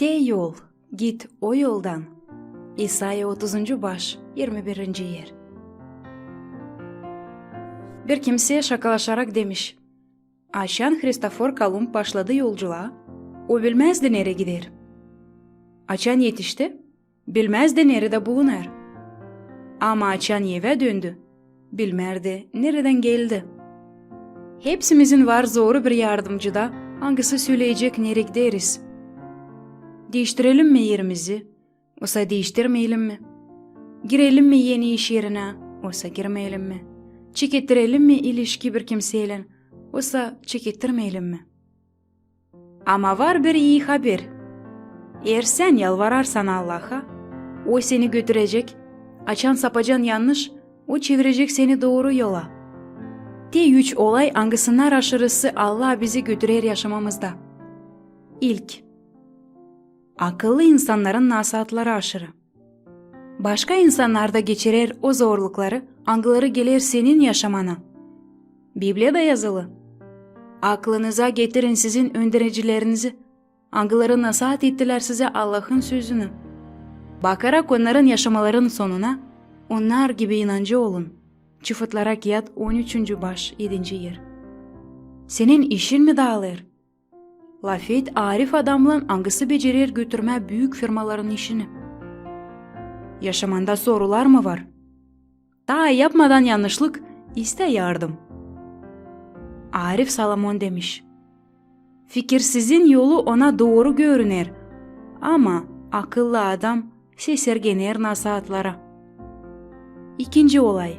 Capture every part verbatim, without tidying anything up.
Ey yol, git o yoldan. İsaya otuzuncu baş, irmi birinci er. Bir kimsä şakalaşarak demiş: açan Hristofor Kolumb başladı yolculaa, o bilmäzdi, nerä gider. Açan etişti, bilmäzdi, neredä bulunêr. Ama açan evä döndü, bilmärdi, neredän geldi. Hepsimizin var zoru bir yardımcıda, angısı söleyecek, nerä gideriz. Diiştirelim mi erimizi, osa diiştirmeyelim mi? Girelim mi eni iş erinä, osa girmeyelim mi? Çekettirelim mi ilişki bir kimseylän, osa çekettirmeyelim mi? Ama var bir ii haber. Eer sän yalvararsan Allaha, O seni götürecek, açan sapacan yannış, O çevirecek seni dooru yola. Te üç olay, angısınnar aşırısı Allah bizi götürer yaşamamızda. İlk. Akıllı insannarın nasaatları aşırı. Başka insannar da geçirer o zorlukları, angıları geler senin yaşamana. Bibliyada yazılı: aklınıza getirin sizin öndericilerinizi, angıları nasaat ettilär sizä Allahın sözünü. Bakarak onnarın yaşamalarının sonuna, onnar gibi inancı olun. Çıfıtlara kiyat, on üçüncü baş, edinci er. Senin işin mi daalêr? Lafet arif adamnan, angısı becerer götürmää büük firmaların işini. Yaşamanda sorular mı var? Taa yapmadan yannışlık, istä yardım. Arif Solomon demiş: fikirsizin yolu ona dooru görüner, ama akıllı adam sesirgener nasaatlara. İkinci olay.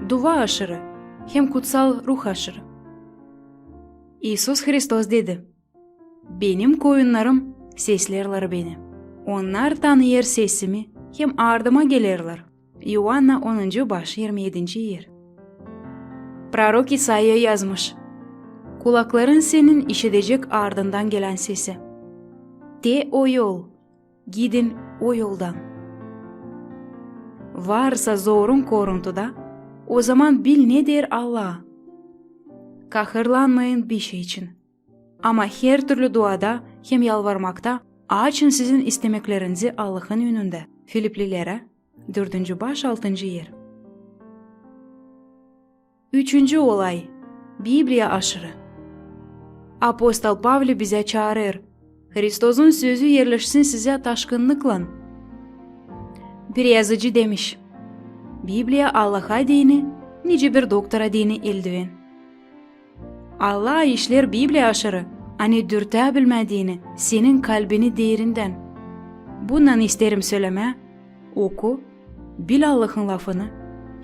Dua aşırı hem Kutsal Ruh aşırı. İisus Hristos dedi: benim koyunnarım seslerlär beni. Onnar tanıyêr sesimi hem ardıma gelerlär. İoanna onuncu baş, irmi edinci er. Prorok İsaya yazmış: kulakların senin işidecek ardından gelän sesi. Te o yol, gidin o yoldan. Varsa zorun koruntuda, ozaman bil, ne deer Allah: kahırlanmayın bişey için, ama hertürlü duada hem yalvarmakta açın sizin istemeklerinizi Allahın önündä. Filipplilerä, dördüncü baş, altıncı er. Üçüncü olay. Bibliya aşırı. Apostol Pavli bizä çaarêr: Hristosun sözü erleşsin sizä taşkınnıklan. Bir yazıcı demiş: Bibliya Allaha deyni, nicä bir doktora deyni eldiven. Allah işleer Bibliya aşırı, ani dürtää bilmää deyni senin kalbini derindän. Bunnan isteerim sölemää: oku, bil Allahın lafını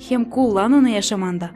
hem kullan onu yaşamanda.